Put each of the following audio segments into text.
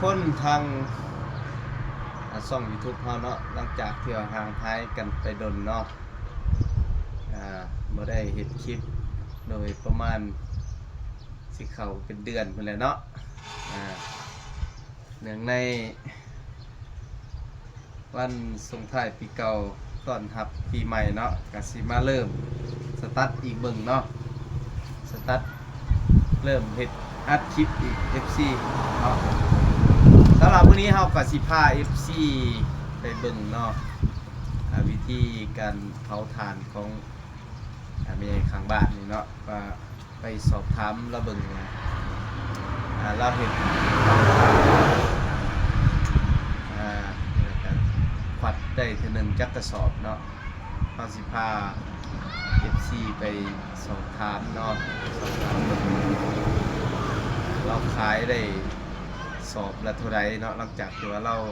ຄົນທາງ ອ່າ ຊ່ອງຢູທູບເຮົາເນາະ ຫຼັງຈາກທີ່ວ່າຫ່າງຫາຍກັນໄປດົນເນາະ ອ່າ ບໍ່ໄດ້ເຮັດຄລິບໂດຍປະມານ ຊິເຂົ້າເປັນເດືອນພຸ້ນແຫຼະເນາະ ອ່າ ເນື່ອງໃນ ວັນສົ່ງທ້າຍປີເກົ່າ ຕ້ອນຮັບປີໃໝ່ເນາະ ກະຊິມາເລີ່ມສະຕັດອີກເບິ່ງເນາະ ສະຕັດເລີ່ມເຮັດອັດຄລິບອີກ ເອັຟຊີເນາະ. ສຳລັບມື້ນີ້ເຮົາກະຊິພາເອັຟຊີໄປເບິ່ງເນາະ ອ່າ ວິທີການເຜົາຖ່ານຂອງ ອ່າ ແມ່ໃຫຍ່ຂ້າງບ້ານນີ້ເນາະ ວ່າ ໄປສອບຖາມລາວເບິ່ງວ່າ ອ່າ ລາວເຮັດ ອ່າ ແລ້ວກະຄວັດໄດ້ເທື່ອໜຶ່ງຈັກກະສອບເນາະ ເຮົາຊິພາເອັຟຊີໄປສອບຖາມເນາະ ສອບຖາມເບິ່ງ ລາວຂາຍໄດ້ສອບລະເທົ່າໃດເນາະ ຫຼັງຈາກທີ່ວ່າລາວ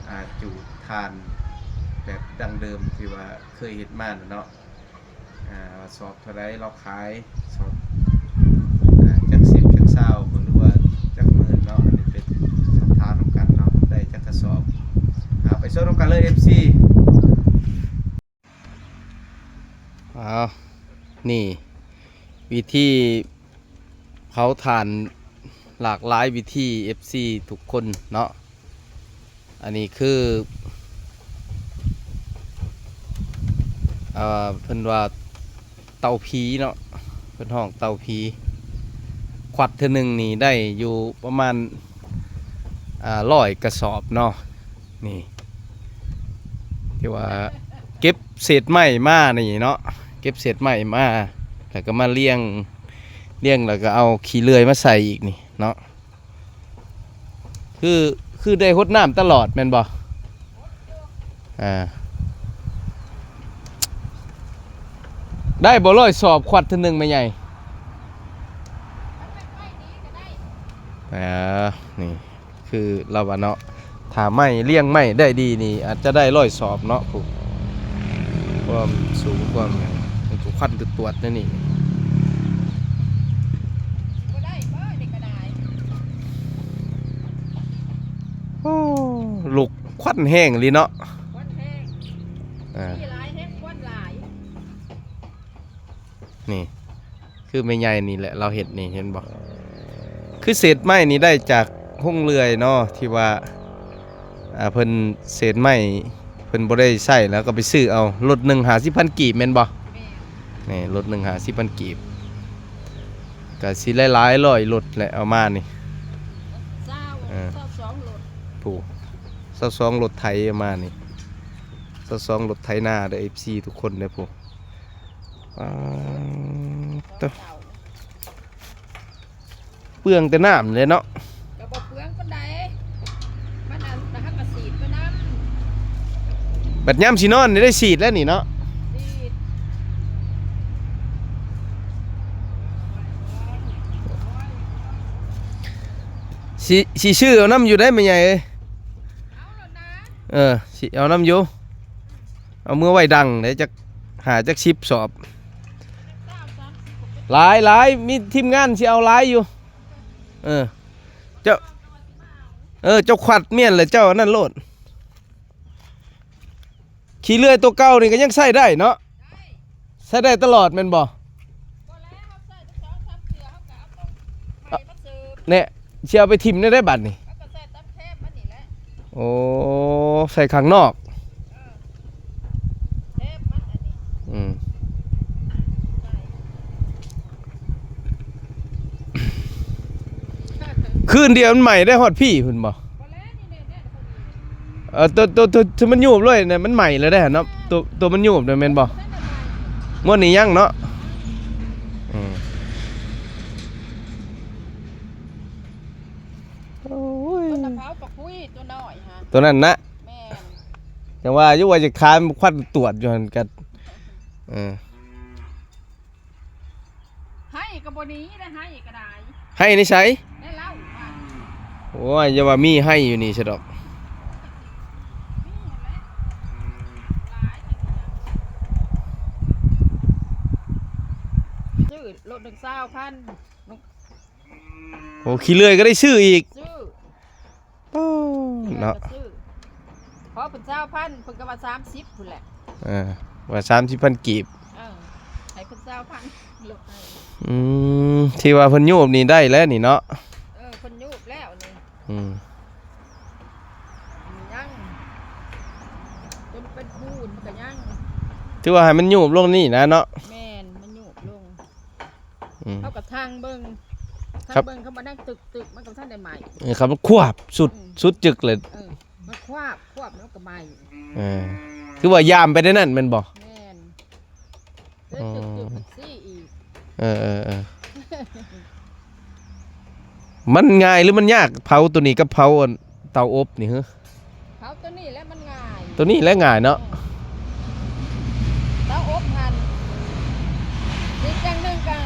ອ່າ ຈູດຖ່ານແບບດັ້ງເດີມທີ່ວ່າເຄີຍເຮັດມານະເນາະ. ອ່າ ສອບເທົ່າໃດລາວຂາຍ ສອບ ອ່າ ຈັກສິບ ຈັກຊາວ ບໍ່ຮູ້ວ່າຈັກໝື່ນເນາະ ອັນນີ້ໄປສອບຖາມນຳກັນເນາະ ໄດ້ຈັກກະສອບ ອ່າ ໄປຊົມນຳກັນເລີຍ ເອັຟຊີ. ອ້າວ ນີ້ ວິທີ ເຜົາຖ່ານຫຼາກຫຼາຍວິທີ ເອັຟຊີ ທຸກຄົນເນາະ ອັນນີ້ຄື ເອີ ເພິ່ນວ່າເຕົາຜີເນາະ ເພິ່ນຮ້ອງເຕົາຜີ ຄວັດເທື່ອໜຶ່ງນີ້ໄດ້ຢູ່ປະມານ ອ່າ ຮ້ອຍກະສອບເນາະ ນີ້ ທີ່ວ່າເກັບເສດໄມ້ມານີ້ເນາະ ເກັບເສດໄມ້ມາ ແລ້ວກໍມາລຽງ ລຽງແລ້ວກໍເອົາຂີ້ເລື່ອຍມາໃສ່ອີກນີ້ເນາະ ຄື ຄືໄດ້ຫົດນ້ຳຕະຫຼອດແມ່ນບໍ່? ອ່າ ໄດ້ບໍ່ຮ້ອຍສອບຄວັດເທື່ອໜຶ່ງແມ່ໃຫຍ່? ເອີ ນີ້ ຄືລາວວ່າເນາະ ຖ້າໄມ້ ລຽງໄມ້ໄດ້ດີນີ້ ອາດຈະໄດ້ຮ້ອຍສອບເນາະ ຜູ້ ຄວາມສູງ ຄວາມຫຍັງ ມັນກໍຄວັນຕວດໆ ແນວນີ້ ບໍ່ໄດ້ບໍ່ ນີ້ກໍໄດ້ ໂອ້ ລຸກຄວັນແຮງອີ່ຫຼີເນາະ ຄວັນແຮງ ອ່າ ສີຫຼາຍແຮງ ຄວັນຫຼາຍ ນີ້ ຄືແມ່ໃຫຍ່ນີ້ແຫຼະ ລາວເຮັດນີ້ ເຫັນບໍ່? ຄືເສດໄມ້ນີ້ໄດ້ຈາກໂຮງເລື່ອຍເນາະ ທີ່ວ່າ ອ່າ ເພິ່ນເສດໄມ້ ເພິ່ນບໍ່ໄດ້ໃຊ້ແລ້ວກໍໄປຊື້ເອົາ ລົດໜຶ່ງຫ້າສິບພັນກີບແມ່ນບໍ່? ແມ່ນ ນີ້ ລົດໜຶ່ງຫ້າສິບພັນກີບ ກໍຊິຫຼາຍໆຮ້ອຍລົດແຫຼະເອົາມານີ້ ຊາວ ເອີ ຊາວສອງລົດ ຜູ້ ຊາວສອງລົດໄຖເອົາມານີ້ ຊາວສອງລົດໄຖນາເດີ ເອັຟຊີ ທຸກຄົນເດີ ຜູ້ ປາດໂທ້ ເປືອງແຕ່ນ້ຳເດ້ເນາະ ກໍບໍ່ເປືອງປານໃດ ມັນອັນ ແລ້ວເຮົາກໍສີດໄປນຳ ບັດຍາມຊິນອນນີ້ໄດ້ສີດແລ້ວນີ້ເນາະ ສີດ ຊິ ຊິຊື້ເອົານຳຢູ່ໄດ໋ແມ່ໃຫຍ່ເອີຍ ເອົາໂລດນະ ເອີ ຊິເອົານຳຢູ່ ເອົາເມືອໄວ້ດັງໄດ້ຈັກຫ້າຈັກສິບສອບ ຫຼາຍໆ ມີທີມງານຊິເອົາຫຼາຍຢູ່ ເອີ ເຈົ້າ ເອີ ເຈົ້າຄວັດແມ່ນແຫຼະ ເຈົ້າອັນນັ້ນໂລດ ຂີ້ເລື່ອຍຕົວເກົ່ານີ້ກໍຍັງໃຊ້ໄດ້ເນາະ ໃຊ້ໄດ້ຕະຫຼອດແມ່ນບໍ່? ບໍ່ແລ້ວ ເຮົາໃຊ້ໄປສອງສາມເທື່ອ ເຮົາກໍເອົາຕົວໃໝ່ມາເສີມ ແນ່ ຊິເອົາໄປຖິ້ມແນວໃດບັດນີ້? ເຮົາກໍໃສ່ຕາມແຄມມັນນີ້ແຫຼະ ໂອ້ ໃສ່ຂ້າງນອກ ເອີ ແຄມມັນອັນນີ້ ອືມ ຄືນດຽວມັນໄໝ້ໄດ້ຮອດພີ້ພຸ້ນບໍ່? ເອີ ໂຕ ໂຕ ໂຕ ໂຕມັນຍູບເລີຍນະ ມັນໄໝ້ແລ້ວເດ້ເນາະ ໂຕ ໂຕມັນຍູບນະແມ່ນບໍ່? ງວດນີ້ຍັງເນາະ ອືມ ໂອ້ຍ ໂຕນັ້ນນະ ໂຕນັ້ນນະ ແມ່ນ ຈັ່ງວ່າຢູ່ວ່າຈະຂາຍຄວັນຕວດຢູ່ຫັ້ນກະ ເອີ ໄຮ່ກໍບໍ່ໜີໄດ້ ໄຮ່ກໍໄດ້ ໄຮ່ໃນໃສ? ໃນເລົ້າບ້ານ ໂອ້ຍ ຢ່າວ່າມີໄຮ່ຢູ່ນີ້ຊະດອກ ມີຫັ້ນແຫຼະ ຊື້ລົດໜຶ່ງຊາວພັນ ໂອ້ ຂີ້ເລື່ອຍກໍໄດ້ຊື້ອີກ ຊື້ ເນາະ ເພິ່ນກໍຊື້ ຂໍເພິ່ນຊາວພັນ ເພິ່ນກໍວ່າສາມສິບພຸ້ນແຫຼະ ເອີ ວ່າສາມສິບພັນກີບ ເອີ ໃຫ້ເພິ່ນຊາວພັນ ລົດໃຫ້ ອືມ ທີ່ວ່າເພິ່ນໂຍບນີ້ໄດ້ແລ້ວນີ້ເນາະ ເອີ ເພິ່ນໂຍບແລ້ວນີ້ ອືມ ຍັງ ຈົນເປັນຄູນມັນກໍຍັງ ຖືວ່າໃຫ້ມັນໂຍບລົງນີ້ນະເນາະ ແມ່ນ ມັນໂຍບລົງ ອືມ ເຮົາກໍທາງເບິ່ງ ທາງເບິ່ງ ຄັບ ຄັນມັນຍັງຕຶກໆ ມັນກໍບໍ່ທັນໄດ້ໄໝ້ ເອີ ຄັບ ມັນຄວາບສຸດ ອືມ ສຸດຈຶກເລີຍ ເອີ ມັນຄວາບ ຄວາບແລ້ວກໍໄໝ້ ເອີ ຖືວ່າຢາມໄປໄດ້ນັ້ນແມ່ນບໍ່? ແມ່ນ ອໍ ເອີ ເອີ ເອີ ມັນງ່າຍຫຼືມັນຍາກ ເຜົາໂຕນີ້ກັບເຜົາອັນເຕົາອົບນີ້ເຮີ? ເຜົາໂຕນີ້ແຫຼະມັນງ່າຍ ໂຕນີ້ແຫຼະງ່າຍເນາະ ເອີ ເຕົາອົບຫັ້ນ ອີກຢ່າງໜຶ່ງກໍ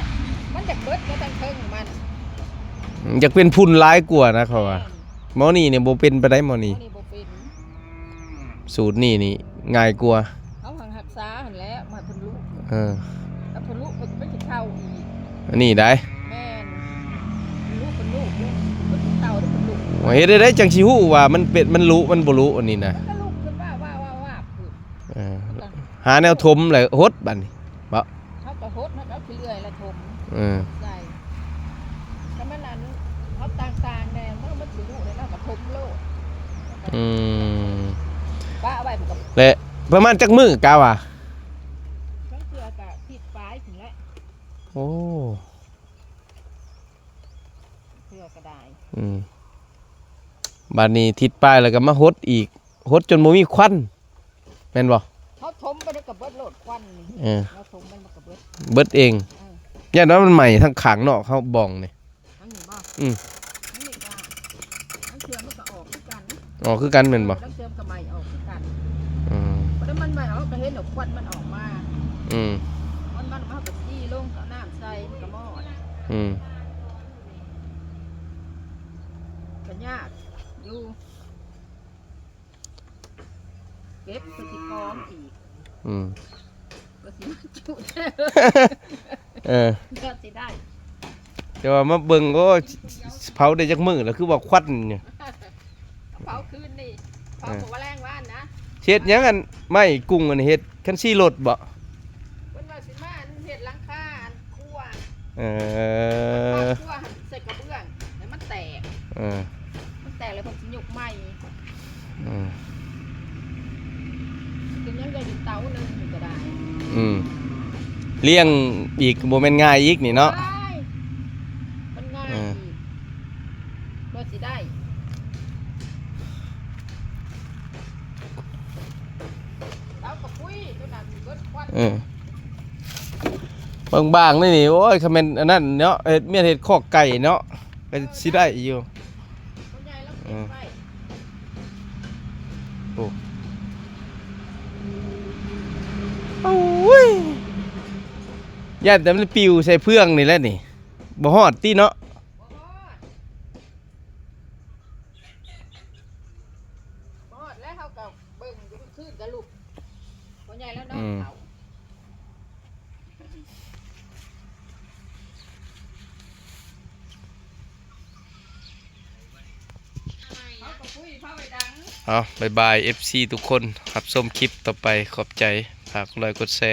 ມັນຢາກເບິດແລ້ວທາງເທິງມັນ ຢາກເປັນຝຸ່ນຫຼາຍກວ່ານະ ເຂົາວ່າ ແມ່ນ ໝໍນີ້ນີ້ບໍ່ເປັນປານໃດ ໝໍນີ້ ໝໍນີ້ບໍ່ເປັນ ສູດນີ້ນີ້ງ່າຍກວ່າ ເຮົາຫັງຮັກສາຫັ້ນແຫຼະ ບໍ່ໃຫ້ເພິ່ນລຸ ເອີ ຖ້າເພິ່ນລຸເພິ່ນກໍໄປກິນເຂົ້າອີກ ອັນນີ້ໄດ໋ ແມ່ນ ເພິ່ນລຸ ເພິ່ນລຸ ເພິ່ນກິນເຂົ້າເດ້ ເພິ່ນລຸ ເຮັດໄດ້ໃດຈັ່ງຊິຮູ້ວ່າມັນເປັນ ມັນລຸ ມັນບໍ່ລຸ ອັນນີ້ນະ ມັນກໍລຸຂຶ້ນ ວາບ ວາບ ວາບ ວາບຂຶ້ນ ເອີ ມັນກໍຫາແນວຖົມແລ້ວຫົດບາດນີ້ ບໍ່ ເຮົາກໍຫົດ ເຮົາກໍເອົາຂີ້ເລື່ອຍລະຖົມ ເອີ ໃສ່ ຖ້າມັນອັນ ເຮົາຕ່າງໆແດ່ ເຮົາມັນຊິຮູ້ແລ້ວ ເຮົາກໍຖົມໂລດ ອືມ ປະໄວ້ມັນກໍ ແລະ ປະມານຈັກມື້ກະວ່າ? ບາງເທື່ອກໍທິດປາຍພຸ້ນແຫຼະ ໂອ້ ເທື່ອກໍໄດ້ ອືມ ບາດນີ້ທິດປາຍແລ້ວກໍມາຫົດອີກ ຫົດຈົນບໍ່ມີຄວັນ ແມ່ນບໍ່? ເຮົາຖົມໄປແລ້ວກໍເບິດໂລດຄວັນນີ້ ເອີ ເຮົາຖົມໄປມັນກໍເບິດ ເບິດເອງ ເອີ ຢ້ານວ່າມັນໄໝ້ທາງຂ້າງນອກເຮົາບ່ອງນີ້ ທາງນີ້ບໍ່? ອືມ ທາງນີ້ກໍ ທາງເທື່ອມັນກໍອອກຄືກັນ ອອກຄືກັນແມ່ນບໍ່? ທາງເທື່ອມັນກໍໄໝ້ອອກຄືກັນ ອືມ ບັດມັນໄໝ້ອອກກໍເຫັນດອກຄວັນມັນອອກມາ ອືມ ຄວັນມັນອອກມາກໍຈີ່ລົງ ກໍເອົານ້ຳໃສ່ ມັນກໍມອດ ອືມ ກໍຍາກຢູ່. ເກັບຄືຊິກອງອີກ ອືມ ກໍຊິມາຈຸດ ເອີ ກໍຊິໄດ້ ແຕ່ວ່າມາເບິ່ງ ໂອ້ຍ ເຜົາໄດ້ຈັກມື້ແລ້ວ ຄືວ່າຄວັນຢູ່ ເຜົາຄືນນີ້ ເຜົາ ເອີ ມື້ວານແລງວານນະ ເຮັດຫຍັງອັນໄມ້ກຸ້ງອັນເຮັດ ຄັນຊີລົດບໍ່? ເພິ່ນວ່າຊິມາອັນເຮັດຫຼັງຄາອັນຄົວ ເອີ ຄອບຄົວຫັ້ນໃສ່ກະເບື້ອງ ແລ້ວມັນແຕກ ເອີ ມັນແຕກແລ້ວເພິ່ນຊິຍົກໃໝ່ ອືມ ເປັນຫຍັງໄດ້ຢູ່ເຕົາໜຶ່ງນີ້ກໍໄດ້ ອືມ ລ້ຽງອີກກໍບໍ່ແມ່ນງ່າຍອີກນີ້ເນາະ ໂອ້ຍ ມັນງ່າຍ ເອີ ອີກ ກໍຊິໄດ້ ເຕົາກໍປຸ້ຍ ຕົວນັ້ນຊິເບິດຄວັນ ເອີ ບາງໆ ນີ້ນີ້ ໂອ້ຍ ຄັນແມ່ນອັນນັ້ນເນາະ ເຮັດ ແມ່ນເຮັດຄອກໄກ່ເນາະ ກໍຊິໄດ້ຢູ່ ໂອ້ ໂອ້ຍ ຢ້ານແຕ່ມັນປິວໃສ່ເຟືອງນີ້ແຫຼະນີ້ ບໍ່ຮອດຕິເນາະ ຮອດແລ້ວ ເຮົາກໍເບິ່ງຢູ່ຄືນກັບລູກ ພໍ່ໃຫຍ່ແລ້ວນອນເຂົ້າ ເຮົາກໍຄຸຍພາໄວ້ດັງ ເອົາ ບາຍບາຍ ເອັຟຊີ ທຸກຄົນ ຮັບຊົມຄລິບຕໍ່ໄປ ຂອບໃຈ ຝາກກົດໄລກ໌ ກົດແຊ.